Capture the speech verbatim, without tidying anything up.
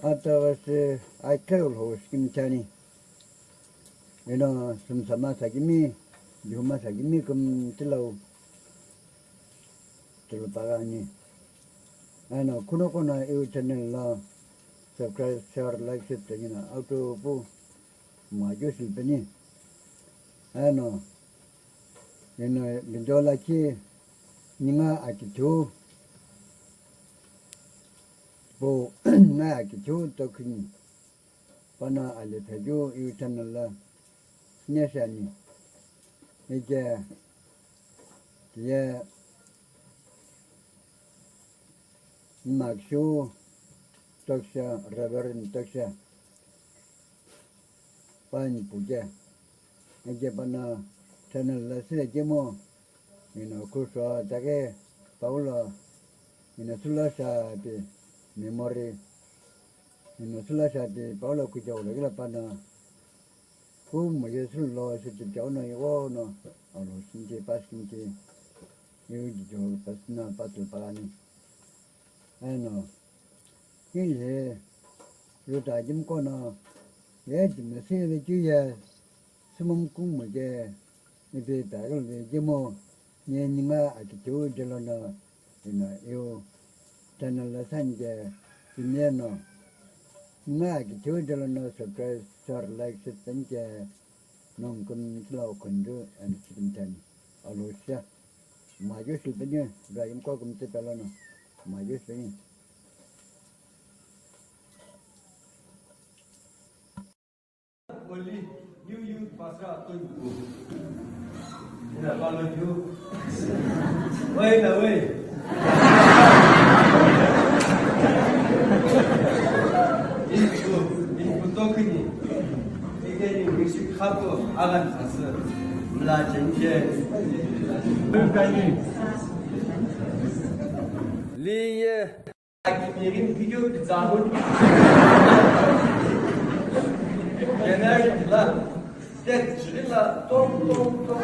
Ataghi se akeu lho sikimchani. Eno sumsama sakimi, juma sakimi kumtilau tulupagani. Eno kuno kuno iu channel lo subscribe, share, like, share tagina auto pu majo silpeni. Eno eno video lakhi ninga akithu po ninga akithu tokhini. Pano ali pheghiu iu channel lo sineshani. Ike tiye Nimakshu Toksha, Reverend Toksha pani puke. Ike pano channel lo sile kemu. Ino kuso take Paulo, ino sulo shapi memory, ino sulo shapi Paulo kuchou lo kila pano, kumo ye sulo sutichau no iwo no, alo sinti pasinti, iu jijo pasina patu pagani. Eno, Hile, Ruta jimkono, ye jimno sile kiye, sumum kumo ke, ipi pagul ve jimo, nye ninga akithu jelono, ino iu, channel lo sanje, kimyeno, ninga akithu jelono, subscribe, share, like, share, sanje, nong kun kila okonjo, and chicken tani, alo siya. Majo silpeni, Ibrahim ko kumte pelano. Majo silpeni. Oli, yu, yu, pasra, to, yu. Ina palo, yu. Wei na, wei. Iko, iko tokini. Ikeni wishi khato agan asü. Mla chenje. Liye. Akimirin video pizzamun. Genel la. Tet chila tom tom tom.